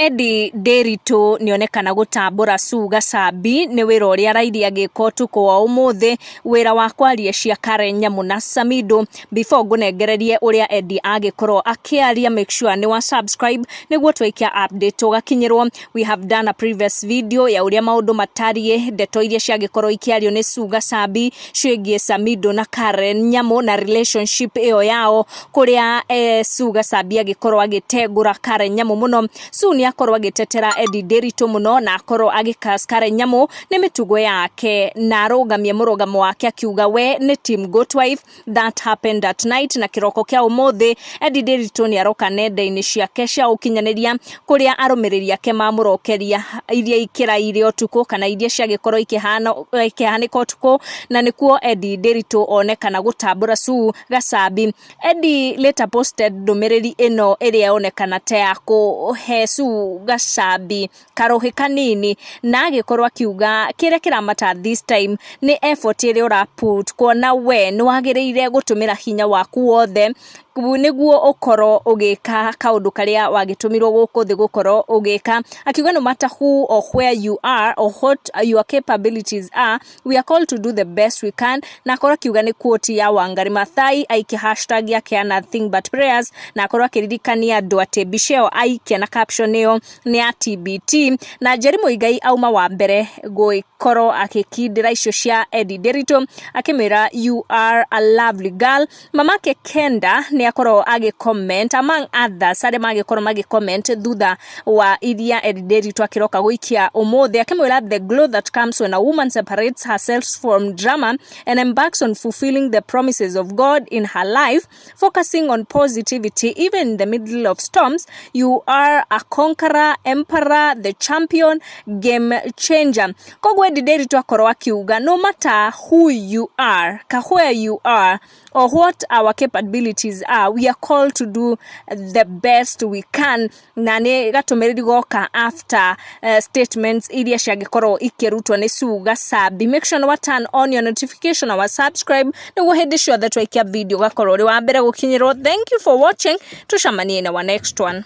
Eddie Ndiritu nĩonekana gũtambũra Sue Gacambi nĩ wĩra ũrĩa arairie agĩka ũtukũ wa ũmũthĩ, wĩra wa kwaria cia Karen Nyamu na Samido. Before ngũnengererie ũrĩa Eddie agĩkorwo akĩaria, make sure nĩ wa subscribe nĩguo twaikia update ũgakinyĩrwo. We have done a previous video ya ũrĩa maũndũ matariĩ, ndeto iria ciagĩkorwo ikĩario nĩ Sue Gacambi ciĩgiĩ Samido na Karen Nyamu na relationship ĩyo yao, kũrĩa Sue Gacambi agĩkorwo agĩtengũra Karen Nyamu mũno. Sue nĩ akorwo agĩtetera Eddie Ndiritu mũno na akorwo agĩ curse Karen Nyamu nĩ mĩtugo yake na arũgamia mũrũgamo wake akiuga we nĩ team goat wife. That happened at night, na kĩroko kĩa ũmũthĩ Eddie Ndiritu nĩ aroka nenda-inĩ ciake cia ũkinyanĩria kũrĩa arũmĩrĩri ake mamũrokeria iria ikĩraire ũtukũ kana iria ciagĩkorwo ikĩhanĩka ũtukũ, na nĩkuo Eddie Ndiritu onekana gũtambũra Sue Gacambi. Eddie later posted ndũmĩrĩri ĩno ĩrĩa yonekana ta ya kũhe Sue Gacambi karũhĩ kanini, na agĩkorwo akiuga kĩrĩa kĩramata this time nĩ effort ĩrĩa ũra put, kuona we nĩ wagĩrĩire gũtũmĩra hinya waku wothe nĩguo ũkorwo ũgĩka kaũndũ karĩa wagĩtũmirwo gũkũ thĩ gũkorwo ũgĩka. Akiuga no matter who or where you are or what your capabilities are, we are called to do the best we can. Na akorwo akiuga nĩ quote ya Wangari Maathai, aikia hashtag yake ya nothing but prayers, na akorwo akĩririkania andũ atĩ mbica ĩyo aikia na caption ĩyo nĩ ya TBT. Na Njeri Muigai auma wa mbere gũgĩkorwo agĩkindĩra icio cia Eddie Ndiritu akĩmwĩra, "You are a lovely girl." Mamake Kenda nĩ akorwo agĩ comment, among others arĩa magĩkorwo magĩ comment thutha wa iria Eddie Ndiritu akĩroka gũikia ũmũthĩ, akĩmwĩra, "The glow that comes when a woman separates herself from drama and embarks on fulfilling the promises of God in her life, focusing on positivity even in the middle of storms. You are a conqueror, emperor, the champion, game changer." Koguo Eddie Ndiritu akorwo akiuga no matter who you are, ka where you are or what our capabilities are, we are called to do the best we can. Na nĩ gatũmĩrĩri goka after statements iria ciangĩkorwo ikĩrutwo nĩ Sue Gacambi. Make sure nĩ turn on your notification na wa subscribe nĩguo hĩndĩ ciothe twaikia video ũgakorwo ũrĩ wa mbere gũkinyĩrwo. Thank you for watching, tucemanie in our next one.